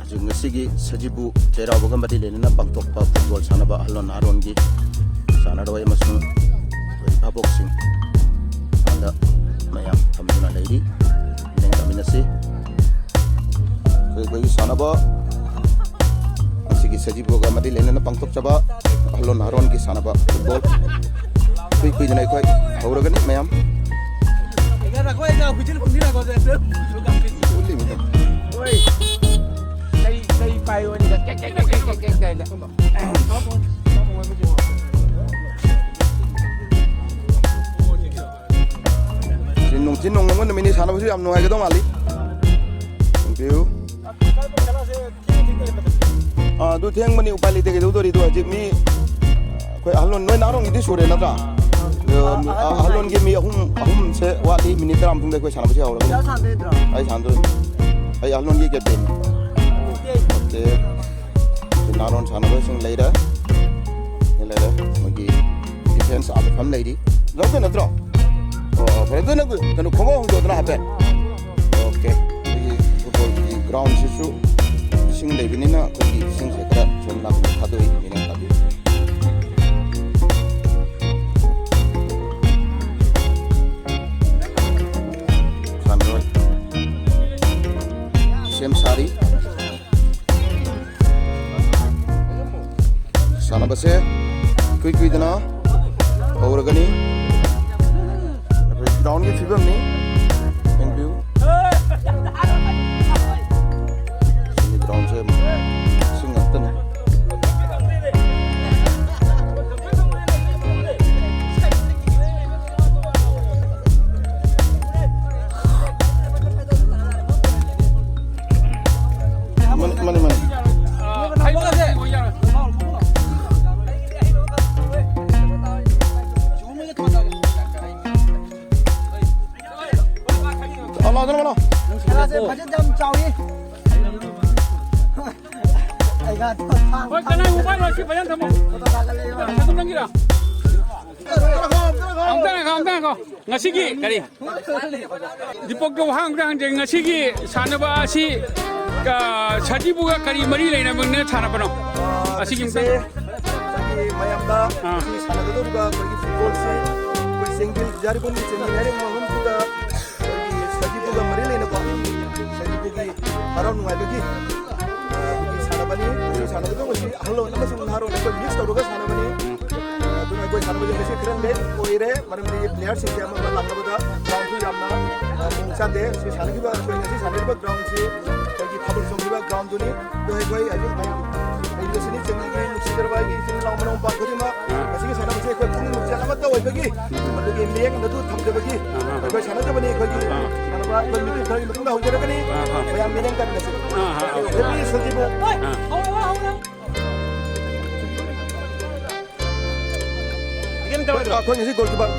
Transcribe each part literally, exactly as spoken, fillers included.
ꯉꯁꯤꯒꯤ ꯁꯖꯤꯕꯨ ꯆꯩꯔꯥꯎꯕꯒ ꯃꯔꯤ ꯂꯩꯅꯅ ꯄꯥꯡꯊꯣꯛꯄ ꯐꯨꯠꯕꯣꯜ ꯁꯥꯟꯅꯕ ꯑꯍꯜ ꯂꯃꯟ ꯅꯍꯥꯔꯣꯟꯒꯤ ꯁꯥꯟꯅꯔꯣꯏ ꯑꯃꯁꯨꯡ ꯑꯩꯈꯣꯏ ꯚꯥꯕꯣꯛꯁꯤꯡ ꯑꯗ ꯃꯌꯥꯝ ꯐꯝꯗꯨꯅ ꯂꯩꯔꯤ꯫ ꯅꯤꯡꯇꯝꯃꯤꯟꯅꯁꯤ꯫ ꯑꯩꯈꯣꯏ, ꯑꯩꯈꯣꯏꯒꯤ ꯁꯥꯟꯅꯕ ꯉꯁꯤꯒꯤ ꯁꯖꯤꯕꯨꯒ ꯃꯔꯤ ꯂꯩꯅꯅ ꯄꯥꯡꯊꯣꯛꯆꯕ ꯑꯍꯜ ꯂꯃꯟ ꯅꯍꯥꯔꯣꯟꯒꯤ ꯁꯥꯟꯅꯕ ꯐꯨꯠꯕꯣꯜ ꯏꯀꯨꯏ ꯀꯨꯏꯗꯅ ꯑꯩꯈꯣꯏ ꯍꯧꯔꯒꯅꯤ ꯃꯌꯥꯝ꯫ ꯆꯤꯟ ꯅꯨꯡ, ꯆꯤꯟ ꯅꯨꯡ ꯑꯃ ꯅꯨꯃꯤꯠꯅꯤ ꯁꯥꯟꯅꯕꯁꯨ ꯌꯥꯝ ꯅꯨꯡꯉꯥꯏꯒꯗꯧ ꯃꯥꯜꯂꯤ꯫ Thank you꯫ ꯑꯥ, ꯑꯗꯨ ꯊꯦꯡꯕꯅꯤ, ꯎꯄꯥꯏ ꯂꯩꯇꯦ, ꯀꯩꯗꯧꯗꯣꯔꯤ? ꯑꯗꯨ ꯍꯧꯖꯤꯛ ꯃꯤ, ꯑꯩꯈꯣꯏ ꯑꯍꯜꯂꯣꯟ, ꯅꯣꯏ ꯅꯍꯥꯔꯣꯟꯒꯤꯗꯤ ꯁꯨꯔꯦ ꯅꯠꯇ꯭ꯔꯥ? ꯑꯗꯣ, ꯑꯥ, ꯑꯍꯜꯂꯣꯟꯒꯤ ꯃꯤ ꯑꯍꯨꯝ, ꯑꯍꯨꯝꯁꯦ ꯋꯥꯠꯂꯤ, ꯃꯤꯅꯤꯠ ꯇꯔꯥꯃꯨꯛꯇ ꯑꯩꯈꯣꯏ ꯁꯥꯟꯅꯕꯁꯦ ꯍꯧꯔꯒꯅꯤ꯫ ꯑꯩ ꯁꯥꯟꯅꯗꯣꯏꯅꯤ꯫ ꯑꯩ ꯑꯍꯜꯂꯣꯟꯒꯤ ꯀꯦꯞꯇꯦꯟ꯫ Okay꯫ ꯅꯍꯥꯔꯣꯟ ꯁꯥꯟꯅꯔꯣꯏꯁꯤꯡ ꯂꯩꯔꯦ꯫ ꯂꯩꯔꯦ꯫ ꯃꯣꯏꯒꯤ ꯗꯤꯐꯦꯟꯁ ꯑꯥ ꯃꯐꯝ ꯂꯩꯔꯤ꯫ ꯂꯧꯗꯣꯏ ꯅꯠꯇ꯭ꯔꯣ? ꯑꯣ, ꯐꯔꯦ꯫ ꯑꯗꯨ ꯅꯪ ꯀꯩꯅꯣ ꯈꯣꯡꯎꯞ ꯍꯣꯡꯗꯣꯛꯑꯗꯅ ꯍꯥꯏꯐꯦꯠ꯫ Okay꯫ ꯑꯩꯈꯣꯏꯒꯤ ꯐꯨꯠꯕꯣꯜꯒꯤ ꯒ꯭ꯔꯥꯎꯟꯁꯤꯁꯨ ꯏꯁꯤꯡ ꯂꯩꯕꯅꯤꯅ ꯑꯩꯈꯣꯏꯒꯤ ꯏꯁꯤꯡꯁꯦ ꯈꯔ ꯁꯣꯝ ꯅꯥꯀꯟꯗ ꯊꯥꯗꯣꯛꯏ꯫ ꯃꯤꯅ ꯇꯥꯕꯤꯌꯨ꯫ ꯁꯥꯟꯅꯔꯣꯏ꯫ ꯁꯦꯝ ꯁꯥꯔꯤ꯫ ꯁꯥꯟꯅꯕꯁꯦ ꯏꯀꯨꯏ ꯀꯨꯏꯗꯅ ꯍꯧꯔꯒꯅꯤ꯫ ꯑꯩꯈꯣꯏ ꯒ꯭ꯔꯥꯎꯟꯒꯤ ꯐꯤꯕꯝꯅꯤ꯫ ꯌꯦꯡꯕꯤꯌꯨ꯫ ꯁꯤꯒꯤ ꯒ꯭ꯔꯥꯎꯟꯁꯦ ꯏꯁꯤꯡ ꯉꯥꯛꯇꯅꯤ꯫ ꯃꯥꯅꯤ, ꯃꯥꯅꯤ, ꯃꯥꯅꯤ꯫ ꯂꯥꯛꯑꯣ, ꯂꯥꯛꯑꯣ, ꯂꯥꯛꯑꯣ꯫ ꯅꯪ ꯁꯥꯟꯅꯁꯦ ꯐꯖꯅ ꯌꯥꯝ ꯆꯥꯎꯏ꯫ ꯑꯩꯒ ꯍꯣꯏ, ꯀꯅꯥ mobile ꯂꯣꯏꯁꯤ ꯐꯖꯅ ꯊꯝꯃꯣ꯫ ꯐꯣꯇꯣ ꯊꯥꯒꯠꯂꯛꯏꯕ꯫ ꯅꯪ ꯅꯪꯒꯤꯔꯣ? ꯑꯝꯇ ꯉꯥꯏꯈꯣ, ꯑꯝꯇ ꯉꯥꯏꯈꯣ꯫ ꯉꯁꯤꯒꯤ ꯀꯔꯤ? ꯗꯤꯄꯛꯇ ꯋꯥꯍꯪ ꯑꯝꯇ ꯍꯪꯖꯒꯦ꯫ ꯉꯁꯤꯒꯤ ꯁꯥꯟꯅꯕ ꯑꯁꯤ, ꯑ, ꯁꯖꯤꯕꯨꯒ ꯀꯔꯤ ꯃꯔꯤ ꯂꯩꯅꯕꯅ ꯁꯥꯟꯅꯕꯅꯣ? ꯑ, ꯑꯁꯤꯒꯤ ꯉꯁꯤꯁꯦ ꯃꯇꯥꯡꯗ? ꯉꯁꯥꯏꯒꯤ ꯃꯌꯥꯝꯅ ꯑꯥ꯫ ꯉꯁꯤ ꯁꯥꯟꯅꯒꯗꯧꯔꯤꯕ ꯑꯩꯈꯣꯏꯒꯤ ꯐꯨꯠꯕꯣꯜꯁꯤ ꯑꯩꯈꯣꯏ ꯆꯦꯡꯕꯤꯜ, ꯖꯥꯔꯤꯕꯨꯡꯒꯤ ꯆꯦꯡꯕꯤꯜ ꯍꯥꯏꯔꯤꯕ ꯃꯐꯝꯁꯤꯗ ꯑꯩꯈꯣꯏꯒꯤ ꯁꯖꯤꯕꯨꯒ ꯃꯔꯤ ꯂꯩꯅꯕ ꯁꯖꯤꯕꯨꯒꯤ ꯍꯔꯥꯎ ꯅꯨꯡꯉꯥꯏꯕꯒꯤ, ꯑ, ꯑꯩꯈꯣꯏꯒꯤ ꯁꯥꯟꯅꯕꯅꯤ꯫ ꯉꯁꯤ ꯁꯥꯟꯅꯒꯗꯧꯕꯁꯤ ꯑꯍꯜ ꯑꯃꯁꯨꯡ ꯅꯍꯥꯔꯣꯜ ꯑꯩꯈꯣꯏ ꯃꯤꯛꯁ ꯇꯧꯔꯒ ꯁꯥꯟꯅꯕꯅꯤ꯫ ꯑꯗꯨꯅ ꯑꯩꯈꯣꯏ ꯁꯥꯟꯅꯕꯁꯤꯡ ꯉꯁꯤ ꯈꯔ ꯂꯦꯠ ꯑꯣꯏꯔꯦ, ꯃꯔꯝꯗꯤ ꯄ꯭ꯂꯦꯌꯔꯁꯤꯡꯁꯦ ꯑꯃ ꯑꯃ ꯂꯥꯛꯅꯕꯗ ꯒ꯭ꯔꯥꯎꯟꯁꯨ ꯌꯥꯝꯅ, ꯑ, ꯃꯑꯣꯡ ꯆꯥꯗꯦ꯫ ꯁꯤ ꯁꯥꯟꯅꯈꯤꯕ, ꯑꯩꯈꯣꯏ ꯉꯁꯤ ꯁꯥꯟꯅꯔꯤꯕ ꯒ꯭ꯔꯥꯎꯟꯁꯤ ꯑꯩꯈꯣꯏꯒꯤ ꯊꯥꯕꯜ ꯆꯣꯡꯈꯤꯕ ꯒ꯭ꯔꯥꯎꯟꯗꯨꯅꯤ꯫ ꯑꯗꯣ ꯑꯩꯈꯣꯏ ꯍꯧꯖꯤꯛ ꯂꯩꯔꯤꯕꯁꯤꯅꯤ ꯆꯤꯡꯃꯤꯒꯤ ꯅꯨꯡꯁꯤꯖꯔꯕ ꯑꯩꯒꯤ ꯏꯆꯤꯜ ꯏꯅꯥꯎ ꯃꯅꯥꯎ ꯃꯄꯥ ꯈꯨꯗꯤꯡꯃꯛ꯫ ꯑꯥ꯫ ꯉꯁꯤꯒꯤ ꯁꯥꯟꯅꯕꯁꯤ ꯑꯩꯈꯣꯏ ꯄꯨꯛꯅꯤꯡ ꯅꯨꯡꯁꯤꯠ ꯑꯃꯠꯇ ꯑꯣꯏꯕꯒꯤ, ꯑꯥ꯫ ꯃꯗꯨꯒꯤ ꯃꯤꯠꯌꯦꯡ ꯑꯗꯨ ꯊꯝꯖꯕꯒꯤ ꯑꯥ, ꯑꯥ, ꯑꯥ꯫ ꯑꯩꯈꯣꯏ ꯁꯥꯟꯅꯖꯕꯅꯤ꯫ ꯑꯩꯈꯣꯏꯒꯤ ꯑꯥ꯫ ꯁꯥꯟꯅꯕ ꯑꯩꯈꯣꯏ ꯃꯤꯇꯤꯡ ꯈꯔꯒꯤ ꯃꯇꯨꯡꯗ ꯍꯧꯖꯔꯛꯀꯅꯤ꯫ ꯑꯥ, ꯑꯥ꯫ ꯃꯌꯥꯝ ꯃꯤꯠꯌꯦꯡ ꯀꯟꯅꯁꯤ꯫ ꯑꯥ, ꯑꯥ, ꯑꯥ꯫ ꯍꯦꯄꯤ ꯁꯖꯤꯕꯨ꯫ ꯑꯥ꯫ ꯑꯩꯈꯣꯏ ꯉꯁꯤ ꯒꯣꯜꯀꯤꯄꯔ,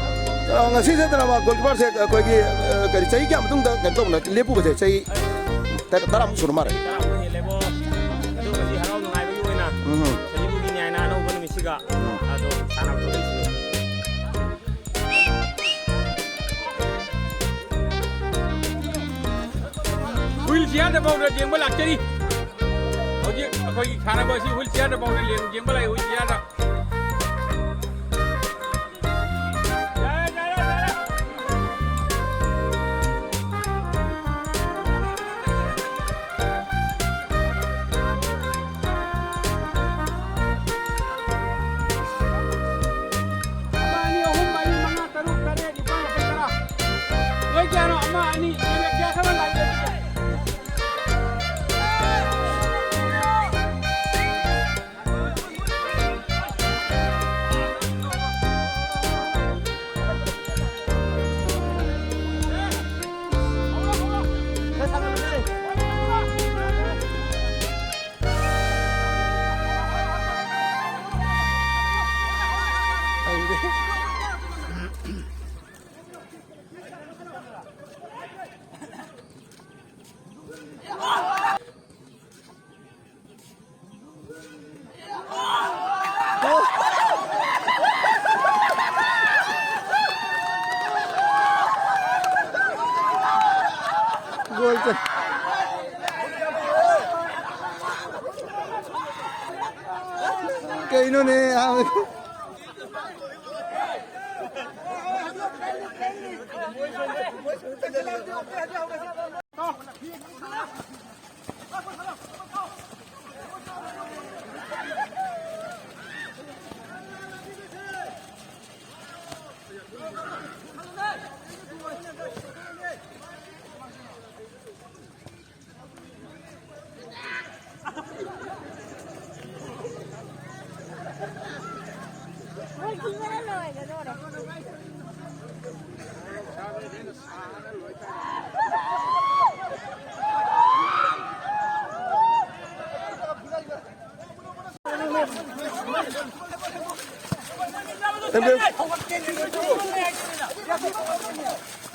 ꯑ, ꯉꯁꯤꯁꯦ ꯇꯔꯥꯃ-, ꯒꯣꯜꯀꯤꯄꯔꯁꯦ ꯑꯩꯈꯣꯏꯒꯤ, ꯑ, ꯀꯔꯤ, ꯆꯍꯤ ꯀꯌꯥ ꯃꯇꯨꯡꯗ ꯀꯩꯅꯣ ꯇꯧꯕꯅꯣ, ꯂꯦꯞꯄꯨꯕꯁꯦ? ꯆꯍꯤ ꯇꯔꯥ-, ꯇꯔꯥꯃꯨꯛ ꯁꯨꯔ ꯃꯥꯜꯂꯦ꯫ ꯇꯔꯥꯃꯨꯛ ꯍꯦꯜꯂꯦꯕꯣ꯫ ꯑꯗꯣ ꯉꯁꯤ ꯍꯔꯥꯎ ꯅꯨꯡꯉꯥꯏꯕꯒꯤ ꯑꯣꯏꯅ ꯎꯝ꯫ ꯁꯖꯤꯕꯨꯒꯤ ꯅ꯭ꯌꯥꯏꯅ ꯑꯅꯧꯕ ꯅꯨꯃꯤꯠꯁꯤꯒ ꯎꯝ꯫ ꯑꯗꯣ ꯁꯥꯟꯅꯕ ꯊꯣꯛꯂꯛꯏꯁꯤꯅꯦ꯫ ꯍꯨꯏꯜ ꯆꯤꯌꯥꯔꯗ ꯐꯥꯎꯗ ꯌꯦꯡꯕ ꯂꯥꯛꯆꯔꯤ꯫ ꯍꯧꯖꯤꯛ ꯑꯩꯈꯣꯏꯒꯤ ꯁꯥꯟꯅꯕ ꯑꯁꯤ ꯍꯨꯏꯜ ꯆꯤꯌꯥꯔꯗ ꯐꯥꯎꯗ ꯌꯦꯡ-, ꯌꯦꯡꯕ ꯂꯥꯛꯏ, ꯍꯨꯏꯜ ꯆꯤꯌꯥꯔꯗ꯫ ꯑꯃ, ꯑꯅꯤ, ꯑꯍꯨꯝ, ꯃꯔꯤ, ꯃꯉꯥ, ꯇꯔꯨꯛ, ꯇꯔꯦꯠ, ꯅꯤꯄꯥꯜ, ꯃꯥꯄꯜ, ꯇꯔꯥ꯫ ꯅꯣꯏ ꯀꯌꯥꯅꯣ? ꯑꯃ, ꯑꯅꯤ, ꯀꯌꯥ ꯈꯔ ꯂꯥꯛꯑꯦ? ꯀꯩꯅꯣꯅꯦ?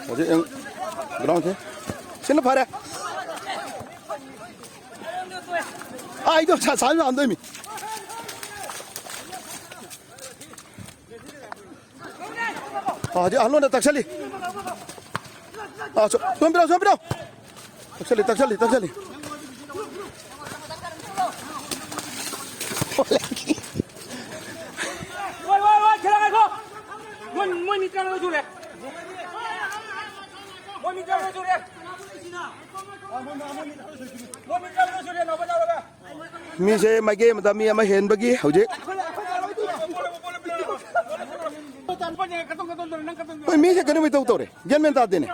ꯍꯧꯖꯤꯛ ꯒ꯭ꯔꯥꯎꯟꯁꯦ ꯁꯤꯅ ꯐꯔꯦ꯫ ꯑꯥ, ꯑꯩꯗꯣ ꯁꯥ-, ꯁꯥ-, ꯁꯥꯟꯗꯣꯏꯃꯤ꯫ ꯑꯥ, ꯍꯧꯖꯤꯛ ꯑꯍꯜꯂꯣꯟꯗ ꯇꯛꯁꯜꯂꯤ꯫ ꯑꯥ, ꯁꯣ-, ꯁꯣꯝ ꯄꯤꯔꯛꯑꯣ, ꯁꯣꯝ ꯄꯤꯔꯛꯑꯣ꯫ ꯇꯛꯁꯜꯂꯤ, ꯇꯛꯁꯜꯂꯤ, ꯇꯛꯁꯜꯂꯤ꯫ ꯋꯥꯏ, ꯋꯥꯏ, ꯋꯥꯏ, ꯈꯦꯂꯥ ꯉꯥꯏꯈꯣ꯫ ꯃꯣꯏ, ꯃꯣꯏ ꯃꯤ ꯇꯔꯥꯃꯉꯥ ꯁꯨꯔꯦ꯫ ꯃꯣꯏ ꯃꯤ ꯇꯔꯥꯃꯉꯥ ꯁꯨꯔꯦ꯫ ꯃꯣꯏ ꯃꯤ ꯇꯔꯥꯃꯉꯥ ꯁꯨꯔꯦ, ꯅꯧꯕ ꯌꯥꯎꯔꯒ꯫ ꯃꯤꯁꯦ ꯃꯥꯏꯀꯩ ꯑꯃꯗ ꯃꯤ ꯑꯃ ꯍꯦꯟꯕꯒꯤ ꯍꯧꯖꯤꯛ꯫ ꯍꯣꯏ, ꯃꯤꯁꯦ ꯀꯩꯅꯣꯝ ꯏꯇꯧ ꯇꯧꯔꯦ, ꯒ꯭ꯌꯥꯟ ꯃꯦꯟ ꯇꯥꯗꯦꯅꯦ꯫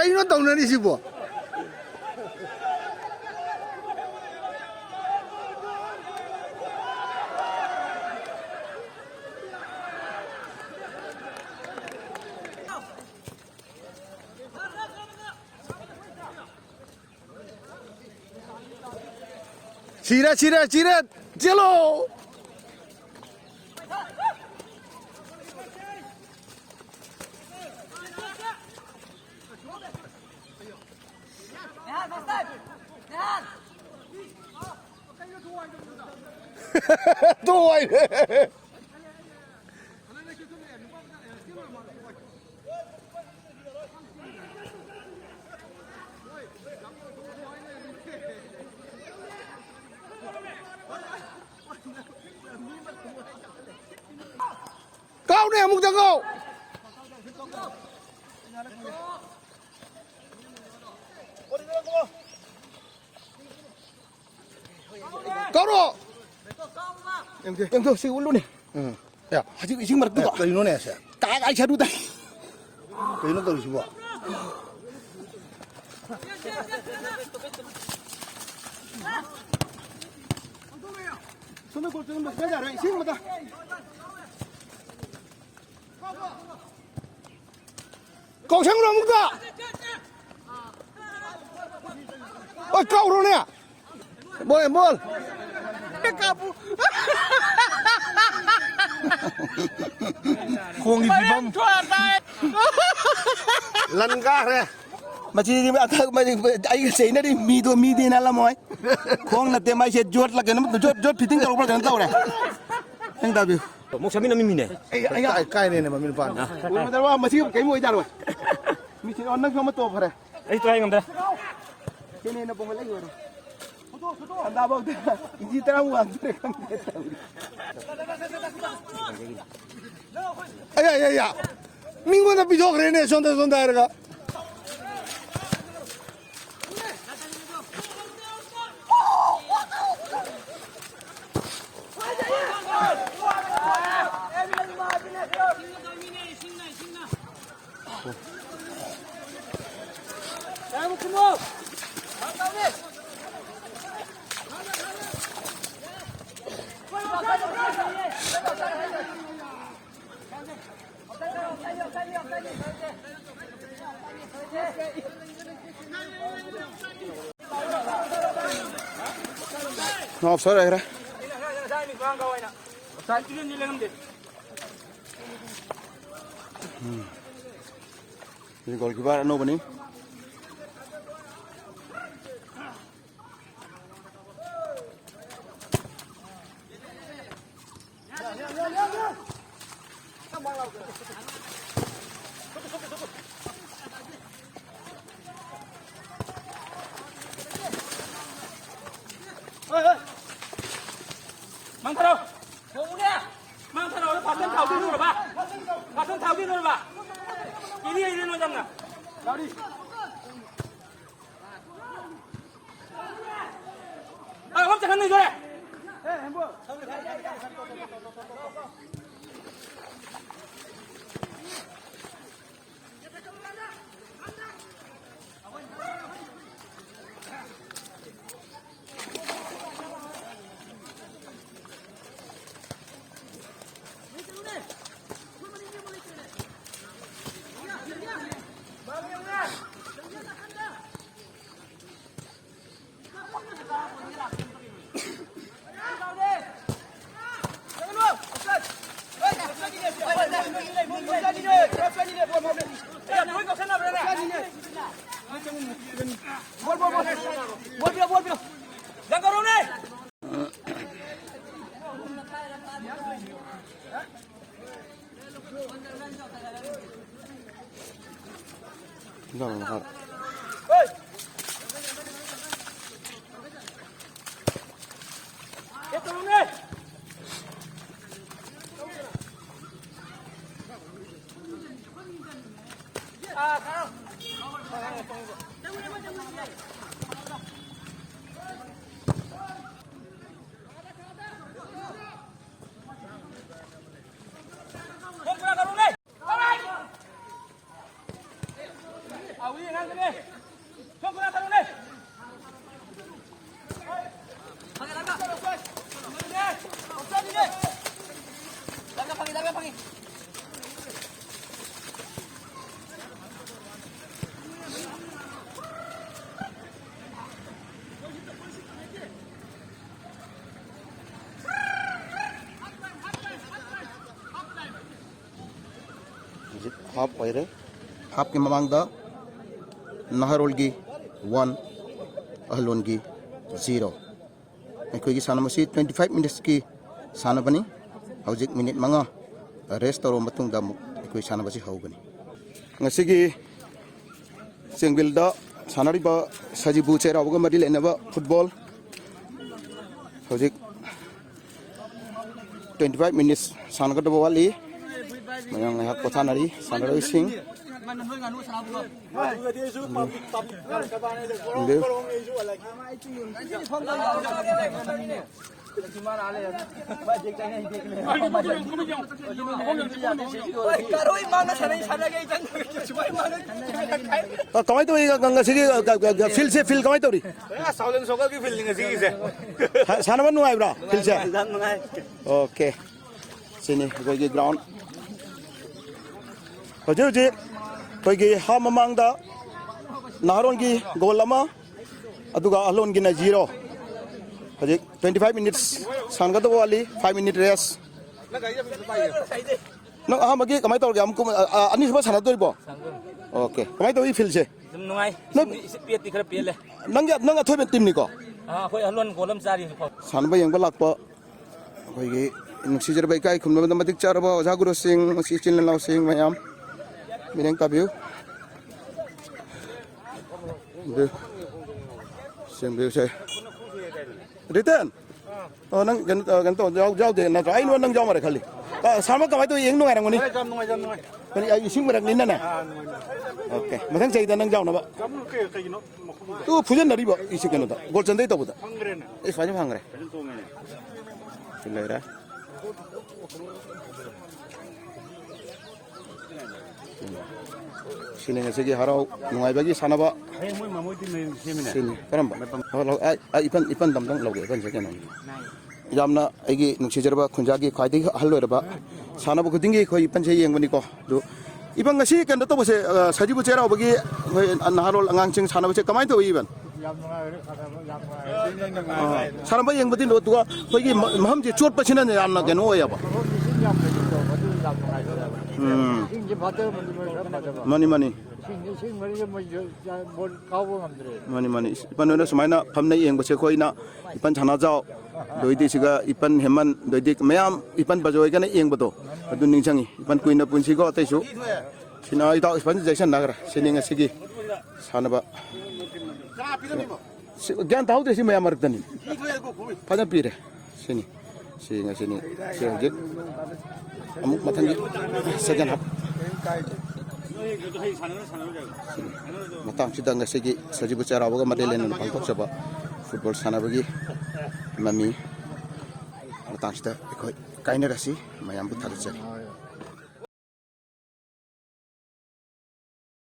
ꯀꯩꯅꯣ ꯇꯧꯅꯔꯤꯁꯤꯕꯣ? ꯁꯤꯔꯦ, ꯁꯤꯔꯦ, ꯁꯤꯔꯦ! ꯆꯦꯜꯂꯣ! ꯇꯣꯛꯑꯣ ꯍꯥꯏꯔꯦ꯫ ꯀꯥꯎꯅꯦ ꯑꯃꯨꯛꯇ ꯀꯥꯎ꯫ ꯀꯧꯔꯣ꯫ ꯑꯦꯝ ꯀꯦ꯫ ꯑꯦꯝ ꯀꯦ, ꯁꯤ ꯎꯠꯂꯨꯅꯦ꯫ ꯎꯝ꯫ ꯌꯥ꯫ ꯍꯧꯖꯤꯛ ꯏꯁꯤꯡ ꯃꯔꯛꯇꯨꯗ꯫ ꯑꯦ, ꯀꯩꯅꯣꯅꯦ ꯑꯁꯦ? ꯀꯥꯏ, ꯀꯥꯏ ꯁꯥꯗꯨꯗ꯫ ꯀꯩꯅꯣ ꯇꯧꯔꯤꯁꯤꯕꯣ? ꯁꯣꯝꯗ ꯒꯣꯜ ꯆꯪꯍꯟꯕ ꯁꯨꯡꯌꯥ ꯌꯥꯔꯣꯏ, ꯏꯁꯤꯡ ꯑꯃꯗ꯫ ꯀꯧꯁꯪꯂꯣ ꯑꯃꯨꯛꯇ꯫ ꯑꯣꯏ, ꯀꯧꯔꯣꯅꯦ꯫ ꯕꯣꯜ, ꯕꯣꯜ꯫ ꯀꯥꯞꯄꯨ꯫ ꯈꯣꯡꯒꯤ ꯐꯤꯕꯝ꯫ ꯂꯟ ꯀꯥꯈ꯭ꯔꯦ꯫ ꯃꯁꯤꯗꯤ ꯑꯊꯛ-, ꯑꯩꯒ ꯆꯩꯅꯔꯤ ꯃꯤꯗꯣ ꯃꯤꯗꯤ ꯅꯠꯂꯝꯃꯣꯏ꯫ ꯈꯣꯡ ꯅꯠꯇꯦ ꯃꯥꯏꯁꯦ, ꯖꯣꯠꯂ ꯀꯩꯅꯣꯝ, ꯖꯣꯠ, ꯖꯣꯠ ꯐꯤꯠꯇꯤꯡ ꯇꯧꯔꯛꯄ꯭ꯔꯥ ꯀꯩꯅꯣꯝ ꯇꯧꯔꯦ꯫ ꯅꯪ ꯇꯥꯕꯤꯌꯨ꯫ ꯑꯃꯨꯛ ꯁꯦꯝꯃꯤꯟꯅ ꯃꯤꯃꯤꯅꯦ꯫ ꯑꯩ, ꯑꯩ, ꯑꯩ, ꯀꯥꯏ, ꯀꯥꯏꯅꯦꯅꯦ ꯃꯃꯤꯠ ꯃꯄꯥꯟꯗ? ꯑꯣꯏꯔꯝꯃꯗ꯭ꯔꯕ? ꯃꯁꯤ ꯀꯩꯝ ꯑꯣꯏꯖꯥꯔꯣꯏ꯫ ꯃꯤꯁꯤ, ꯑꯣ, ꯅꯪꯁꯨ ꯑꯃ ꯇꯣꯛꯈ꯭ꯔꯦ꯫ ꯑꯩ ꯇ꯭ꯔꯥꯏ ꯉꯝꯗ꯭ꯔꯦ꯫ ꯁꯤꯅ ꯍꯦꯟꯅ ꯄꯣꯡꯈꯠꯂꯛꯏ ꯑꯣꯏꯔꯣ꯫ ꯍꯟꯗꯥꯐꯥꯎꯗ ꯏꯟꯆꯤ ꯇꯔꯥꯃꯨꯛ ꯋꯥꯡꯗ꯭ꯔꯦ ꯈꯪꯗꯦ ꯇꯧꯔꯤ꯫ ꯑꯌꯥ, ꯑꯌꯥ, ꯑꯌꯥ꯫ ꯃꯤꯉꯣꯟꯗ ꯄꯤꯊꯣꯛꯈ꯭ꯔꯦꯅꯦ, ꯁꯣꯝꯗ, ꯁꯣꯝꯗ ꯍꯥꯏꯔꯒ꯫ ꯑꯣꯐ ꯁꯥꯏꯗ ꯑꯣꯏꯈ꯭ꯔꯦ꯫ ꯎꯝ꯫ ꯁꯤ ꯒꯣꯜꯀꯤꯄꯔ ꯑꯅꯧꯕꯅꯤ꯫ ꯃꯥꯡꯊꯔꯣ꯫ ꯃꯥꯡꯊꯔꯣ꯫ ꯐꯥꯁꯟ ꯊꯥꯎꯗꯤ ꯅꯨꯔꯕ꯫ ꯐꯥꯁꯟ ꯊꯥꯎꯗꯤ ꯅꯨꯔꯕ꯫ ꯏꯅꯤ ꯏꯅꯤ ꯅꯣꯏ ꯆꯝꯅ꯫ ꯑ, ꯑꯍꯨꯝ ꯆꯪꯍꯟ ꯅꯣꯏꯗꯣꯔꯦ꯫ ꯍꯥꯞ ꯑꯣꯏꯔꯦ꯫ ꯍꯥꯞꯀꯤ ꯃꯃꯥꯡꯗ ꯅꯍꯥꯔꯣꯜꯒꯤ ꯋꯥꯟ, ꯑꯍꯜꯂꯣꯟꯒꯤ ꯖꯤꯔꯣ꯫ ꯑꯩꯈꯣꯏꯒꯤ ꯁꯥꯟꯅꯕꯁꯤ twenty five minutesꯀꯤ ꯁꯥꯟꯅꯕꯅꯤ꯫ ꯍꯧꯖꯤꯛ ꯃꯤꯅꯤꯠ ꯃꯉꯥ rest ꯇꯧꯔꯕ ꯃꯇꯨꯡꯗ ꯑꯃꯨꯛ ꯑꯩꯈꯣꯏ ꯁꯥꯟꯅꯕꯁꯤ ꯍꯧꯒꯅꯤ꯫ ꯉꯁꯤꯒꯤ ꯆꯦꯡꯕꯤꯜꯗ ꯁꯥꯟꯅꯔꯤꯕ ꯁꯖꯤꯕꯨ ꯆꯩꯔꯥꯎꯕꯒ ꯃꯔꯤ ꯂꯩꯅꯕ ꯐꯨꯠꯕꯣꯜ ꯍꯧꯖꯤꯛ twenty five minutes ꯁꯥꯟꯅꯒꯗꯕ ꯋꯥꯠꯂꯤ꯫ ꯃꯌꯥꯝ ꯉꯥꯏꯍꯥꯛ ꯄꯣꯊꯥꯅꯔꯤ ꯁꯥꯟꯅꯔꯣꯏꯁꯤꯡ꯫ ꯑ, ꯀꯃꯥꯏꯅ ꯇꯧꯏ ꯉ-, ꯉ-, ꯉꯁꯤꯒꯤ, ꯑ, ꯀ-, ꯀ-, fieldꯁꯦ, field ꯀꯃꯥꯏꯅ ꯇꯧꯔꯤ? ꯑꯁ, ꯁꯥꯎꯂꯦꯟ ꯁꯣꯀꯔꯒꯤ fieldꯅꯤ ꯉꯁꯤꯒꯤꯁꯦ꯫ ꯁꯥ-, ꯁꯥꯟꯅꯕ ꯅꯨꯡꯉꯥꯏꯕ꯭ꯔꯥ fieldꯁꯦ? ꯌꯥꯝ ꯅꯨꯡꯉꯥꯏ꯫ Okay꯫ ꯁꯤꯅꯤ ꯑꯩꯈꯣꯏꯒꯤ ground꯫ ꯍꯧꯖꯤꯛ ꯍꯧꯖꯤꯛ ꯑꯩꯈꯣꯏꯒꯤ half ꯃꯃꯥꯡꯗ ꯅꯍꯥꯔꯣꯟꯒꯤ goal ꯑꯃ, ꯑꯗꯨꯒ ꯑꯍꯜꯂꯣꯟꯒꯤꯅ zero꯫ ꯍꯧꯖꯤꯛ twenty five minutes ꯁꯥꯟꯅꯒꯗꯕ ꯋꯥꯠꯂꯤ, five minute rest꯫ ꯅꯪ ꯑꯍꯥꯟꯕꯒꯤ ꯀꯃꯥꯏꯅ ꯇꯧꯔꯒꯦ? ꯑꯃꯨꯛ ꯀꯨꯝ-, ꯑ, ꯑ, ꯑꯅꯤꯁꯨꯕ ꯁꯥꯟꯅꯗꯣꯔꯤꯕꯣ? ꯁꯥꯟꯅꯗꯣꯏꯅꯤ꯫ Okay꯫ ꯀꯃꯥꯏꯅ ꯇꯧꯏ fieldꯁꯦ? ꯑꯗꯨꯝ ꯅꯨꯡꯉꯥꯏ꯫ ꯅꯪ ꯏꯁꯤꯡ ꯄꯦꯠꯇꯤ ꯈꯔ ꯄꯦꯠꯂꯦ꯫ ꯅꯪꯒꯤ, ꯅꯪ ꯑꯊꯣꯏꯕ teamꯅꯤꯀꯣ? ꯑꯥ, ꯑꯩꯈꯣꯏ ꯑꯍꯜꯂꯣꯟ goal ꯑꯃ ꯆꯥꯔꯤ ꯍꯧꯖꯤꯛ ꯐꯥꯎ꯫ ꯁꯥꯟꯅꯕ ꯌꯦꯡꯕ ꯂꯥꯛꯄ ꯑꯩꯈꯣꯏꯒꯤ ꯅꯨꯡꯁꯤꯖꯔꯕ ꯏꯀꯥꯏ ꯈꯨꯝꯅꯕꯗ ꯃꯇꯤꯛ ꯆꯥꯔꯕ ꯑꯣꯖꯥ ꯒꯨꯔꯨꯁꯤꯡ, ꯃꯁꯤ ꯏꯆꯤꯜ ꯏꯅꯥꯎꯁꯤꯡ ꯃꯌꯥꯝ, ꯃꯤꯠꯌꯦꯡ ꯇꯥꯕꯤꯌꯨ꯫ ꯑꯗꯨ ꯁꯦꯝꯕꯤꯌꯨꯁꯦ꯫ ꯔꯤꯇꯟ! ꯑꯣ, ꯅꯪ ꯀꯩꯅꯣ, ꯑ, ꯀꯩꯅꯣ ꯇꯧ, ꯌꯥꯎ-, ꯌꯥꯎꯗꯦ ꯅꯠꯇ꯭ꯔꯣ? ꯑꯩ ꯅꯉꯣꯟꯗ ꯅꯪ ꯌꯥꯎ ꯃꯥꯜꯂꯦ ꯈꯜꯂꯤ꯫ ꯑ, ꯁꯥꯃ ꯀꯃꯥꯏꯅ ꯇꯧꯋꯤ? ꯌꯦꯡ ꯅꯨꯡꯉꯥꯏꯔꯝꯒꯅꯤ? ꯌꯥꯝ ꯅꯨꯡꯉꯥꯏ, ꯌꯥꯝ ꯅꯨꯡꯉꯥꯏ꯫ ꯀꯔꯤ, ꯑ, ꯏꯁꯤꯡ ꯃꯔꯛꯅꯤꯅꯅꯦ? ꯑꯥ, ꯅꯨꯡꯉꯥꯏ, ꯅꯨꯡꯉꯥꯏ꯫ Okay꯫ ꯃꯊꯪ ꯆꯍꯤꯗ ꯅꯪ ꯌꯥꯎꯅꯕ꯫ ꯀꯩꯅꯣ, ꯀꯩ-, ꯀꯩꯒꯤꯅꯣ? ꯇꯨ ꯐꯨꯖꯟꯅꯔꯤꯕ ꯏꯁꯤ ꯀꯩꯅꯣꯗ, ꯒꯣꯜ ꯆꯟꯗꯩ ꯇꯧꯕꯗ꯫ ꯐꯪꯈ꯭ꯔꯦꯅꯦ꯫ ꯑꯦ, ꯐꯖꯅ ꯐꯪꯈ꯭ꯔꯦ꯫ ꯐꯖꯅ ꯇꯣꯡꯉꯦꯅꯦ꯫ ꯁꯤ ꯂꯩꯔꯦ꯫ ꯁꯤꯅꯤ ꯉꯁꯤꯒꯤ ꯍꯔꯥꯎ ꯅꯨꯡꯉꯥꯏꯕꯒꯤ ꯁꯥꯟꯅꯕ꯫ ꯍꯌꯦꯡ ꯃꯣꯏ ꯃꯃꯣꯏ team ꯃꯌꯨꯝ ꯁꯦꯝꯃꯤꯅꯦ꯫ ꯁꯤꯅꯤ꯫ ꯀꯔꯝꯕ? ꯃꯇꯝ꯫ ꯍꯣꯏ, ꯍꯣꯏ, ꯑꯩ, ꯑꯩ ꯏꯄꯟ, ꯏꯄꯟꯗ ꯑꯝꯇꯪ ꯂꯧꯒꯦ, ꯏꯄꯟꯁꯦ ꯀꯩꯅꯣꯅꯤ꯫ ꯌꯥꯝꯅ ꯑꯩꯒꯤ ꯅꯨꯡꯁꯤꯖꯔꯕ ꯈꯨꯟꯖꯥꯒꯤ ꯈ꯭ꯋꯥꯏꯗꯒꯤ ꯑꯍꯜ ꯑꯣꯏꯔꯕ ꯁꯥꯟꯅꯕ ꯈꯨꯗꯤꯡꯒꯤ ꯑꯩꯈꯣꯏ ꯏꯄꯟꯁꯦ ꯌꯦꯡꯕꯅꯤꯀꯣ꯫ ꯑꯗꯨ ꯏꯕꯟ, ꯉꯁꯤ ꯀꯩꯅꯣ ꯇꯧꯕꯁꯦ, ꯑ, ꯁꯖꯤꯕꯨ ꯆꯩꯔꯥꯎꯕꯒꯤ ꯑꯩꯈꯣꯏ ꯅꯍꯥꯔꯣꯜ ꯑꯉꯥꯡꯁꯤꯡ ꯁꯥꯟꯅꯕꯁꯦ ꯀꯃꯥꯏꯅ ꯇꯧꯏ, ꯏꯕꯟ? ꯌꯥꯝ ꯅꯨꯡꯉꯥꯏꯔꯦ, ꯁꯥꯟꯅꯕ ꯌꯥꯝ ꯅꯨꯡꯉꯥꯏꯔꯦ꯫ ꯑ, ꯁꯥꯟꯅꯕ ꯌꯦꯡꯕꯗꯤ ꯅꯣ-, ꯑꯗꯨꯒ ꯑꯩꯈꯣꯏꯒꯤ ꯃ-, ꯃꯐꯝꯁꯦ ꯆꯣꯠꯄꯁꯤꯅꯅꯦ ꯌꯥꯝꯅ ꯀꯩꯅꯣ ꯑꯣꯏꯌꯦꯕ꯫ ꯃꯐꯝꯁꯤ ꯏꯁꯤꯡ ꯌꯥꯝ ꯀꯩꯅꯣ ꯇꯧꯕ, ꯑꯗꯨ ꯌꯥꯝ ꯅꯨꯡꯉꯥꯏꯖꯔꯦ꯫ ꯎꯝ꯫ ꯏꯁꯤꯡꯁꯦ ꯐꯠꯇꯕ ꯃꯅꯤ ꯃꯣꯏ ꯈꯔ ꯐꯠꯇꯕ꯫ ꯃꯥꯅꯤ, ꯃꯥꯅꯤ꯫ ꯏꯁꯤꯡ, ꯏꯁꯤꯡ ꯃꯔꯤꯗ ꯃꯣꯏ ꯕꯣꯜ ꯀꯥꯎꯕ ꯉꯝꯗ꯭ꯔꯦ꯫ ꯃꯥꯅꯤ, ꯃꯥꯅꯤ꯫ ꯏꯄꯟ ꯍꯣꯏꯅ ꯁꯨꯃꯥꯏꯅ ꯐꯝꯅ ꯌꯦꯡꯕꯁꯦ ꯑꯩꯈꯣꯏꯅ ꯏꯄꯟ ꯁꯅꯥꯖꯥꯎ, ꯑꯗꯩꯗꯤ ꯁꯤꯒ ꯏꯄꯟ ꯍꯦꯃꯟ, ꯑꯗꯩꯗꯤ ꯃꯌꯥꯝ ꯏꯄꯟ ꯕꯖꯣꯏꯒꯅ ꯌꯦꯡꯕꯗꯣ ꯑꯗꯨ ꯅꯤꯡꯁꯤꯡꯉꯤ꯫ ꯏꯄꯟ ꯀꯨꯏꯅ ꯄꯨꯟꯁꯤꯀꯣ ꯑꯇꯩꯁꯨ꯫ ꯁꯤꯅ ꯏꯇꯥꯎ ꯏꯄꯟ ꯖꯦꯛꯁꯟ ꯅꯥꯒ꯭ꯔꯥ꯫ ꯁꯤꯅꯤ ꯉꯁꯤꯒꯤ ꯁꯥꯟꯅꯕ꯫ ꯁꯤ, ꯒ꯭ꯌꯥꯟ ꯇꯥꯍꯧꯗ꯭ꯔꯦ ꯁꯤ ꯃꯌꯥꯝ ꯃꯔꯛꯇꯅꯤ꯫ ꯐꯖꯅ ꯄꯤꯔꯦ꯫ ꯁꯤꯅꯤ꯫ ꯁꯤ ꯉꯁꯤꯅꯤ꯫ ꯁꯤ ꯍꯧꯖꯤꯛ ꯑꯃꯨꯛ ꯃꯊꯪꯒꯤ second half꯫ ꯁꯤꯅꯤ꯫ ꯃꯇꯥꯡꯁꯤꯗ ꯉꯁꯤꯒꯤ ꯁꯖꯤꯕꯨ ꯆꯩꯔꯥꯎꯕꯒ ꯃꯔꯤ ꯂꯩꯅꯅ ꯄꯥꯡꯊꯣꯛꯆꯕ ꯐꯨꯠꯕꯣꯜ ꯁꯥꯟꯅꯕꯒꯤ ꯃꯃꯤ ꯃꯇꯥꯡꯁꯤꯗ ꯑꯩꯈꯣꯏ ꯀꯥꯏꯅꯔꯁꯤ꯫ ꯃꯌꯥꯝꯕꯨ ꯊꯥꯒꯠꯆꯔꯤ꯫